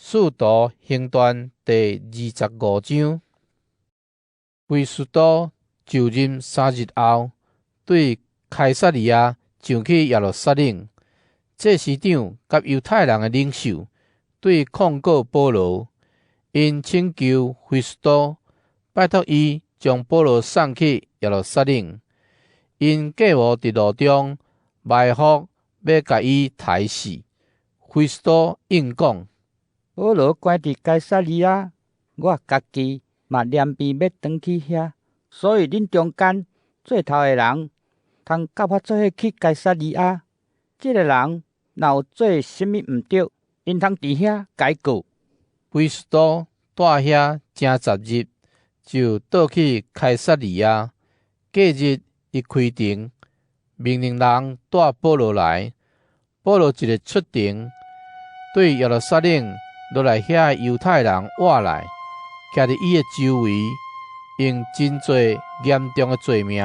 使徒行傳第25章，菲斯都就任3日後，對凱撒利亞上去耶路撒冷。祭司長佮猶太人的領袖對控告保羅，𪜶請求菲斯都拜託伊將保羅送去耶路撒冷。𪜶計謀佇路中埋伏，欲共伊刣死。菲斯都應講：保羅關佇該撒利亞，我家己嘛念病欲轉去遐，所以恁中間做頭的人，通佮我做伙去該撒利亞。這个人若有做啥物毋著，𪜶通佇遐共伊告。菲斯都蹛遐正10日，就倒去凱撒利亞。隔日，伊開庭，命令人帶保羅來。保羅一个出庭，對耶路撒冷落來遐的猶太人倚來，徛佇伊的周圍，用真濟嚴重的罪名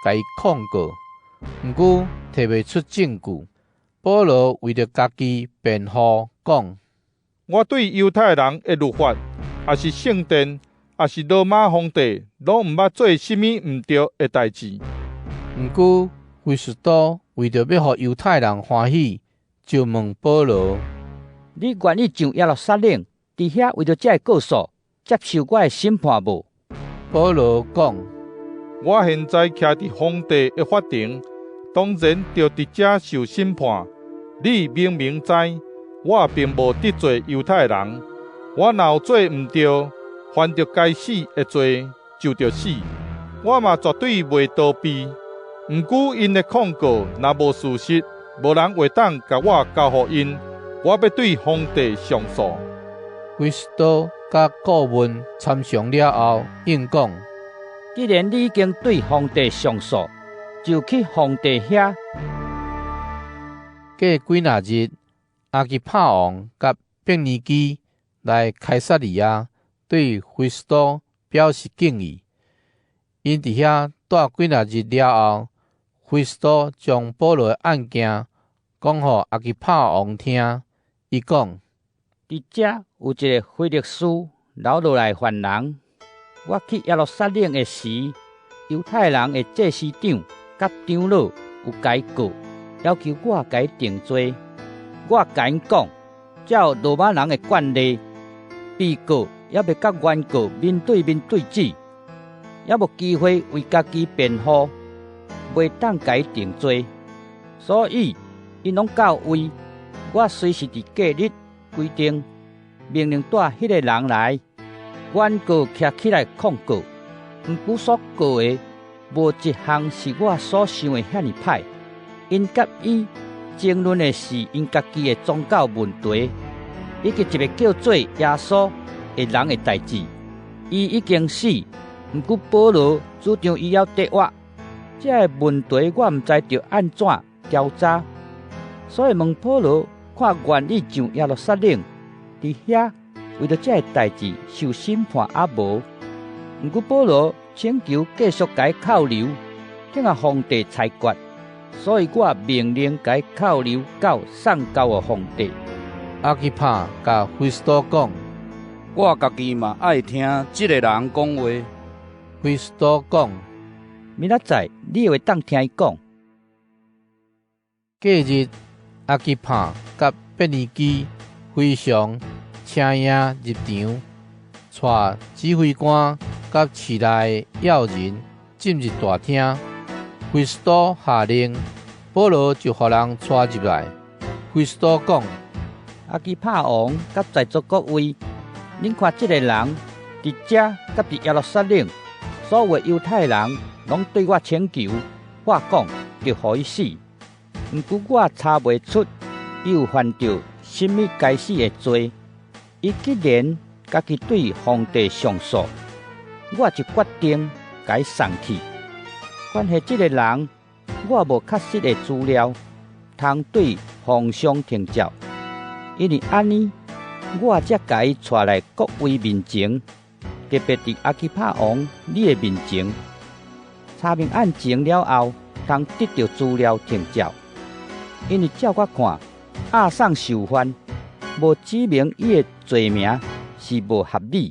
共伊控告，毋過提袂出證據。保羅為著家己辯護，講：我對猶太人的律法，抑是聖殿，抑是羅馬皇帝，攏毋捌做啥物毋著的代誌。毋過，菲斯都為著欲予猶太人歡喜，就問保羅：你願意上耶路撒冷，佇遐為著這个告訴，接受我的審判無？保羅講：我現在徛佇皇帝的法庭，當然著佇遮受審判。你明明知，我並無得罪猶太人。我若有做毋著，犯著該死的罪，就著死。我嘛絕對袂逃避。毋過𪜶的控告若無事實，無人會當共我交予𪜶。我欲對皇帝上訴。菲斯都佮顧問參詳了後，應講：既然你已經對皇帝上訴，就去皇帝遐。過幾若日，亞基帕王佮百尼基來凱撒利亞，對菲斯都表示敬意。𪜶佇遐蹛幾若日了後，菲斯都將保羅的案件講予亞基帕王聽。伊講：佇遮有一個腓力斯留落來犯人。我去耶路撒冷的時，猶太人的祭司長佮長老有共伊告，要求我共伊定罪。我共𪜶講，照羅馬人的慣例，被告猶未佮原告面對面對質，猶無機會為家己辯護，袂當共伊定罪。所以，𪜶攏到位。我隨時佇隔日規定，命令帶彼个人來，原告徛起來控告。毋過所告的，無一項是我所想的遐爾歹。𪜶佮伊爭論的是𪜶家己的宗教問題，以及一个叫做耶穌的人的代誌。伊已經死，毋過保羅主張伊猶佇活。這个問題我毋知著按怎調查，所以問保羅看願意上耶路撒冷，佇遐為著這个代誌受審判抑無？毋過保羅請求繼續共伊扣留，等候皇帝裁決，所以我命令共伊扣留到送交予皇帝。亞基帕共菲斯都講：我家己嘛愛聽這个人講話。菲斯都講：明仔載你會當聽伊講。隔日，亞基帕佮百尼基非常請纓入場，帶指揮官佮市內的要人進入大廳。菲斯都下令，保羅就予人帶入來。菲斯都講：亞基帕王佮在座各位，恁看這个人佇遮佮佇耶路撒冷，所有的猶太人攏對我請求，我講著予伊死。毋過我查袂出伊有犯著啥物該死的罪。伊既然家己對皇帝上訴，我就決定共伊送去。關係這个人，我無確實的資料，通對皇上呈照。因為按呢，我才共伊帶來各位面前，特別佇亞基帕王你的面前，查明案情了後，通得著資料呈照。因為照我看，押送囚犯，無指明伊的罪名是無合理。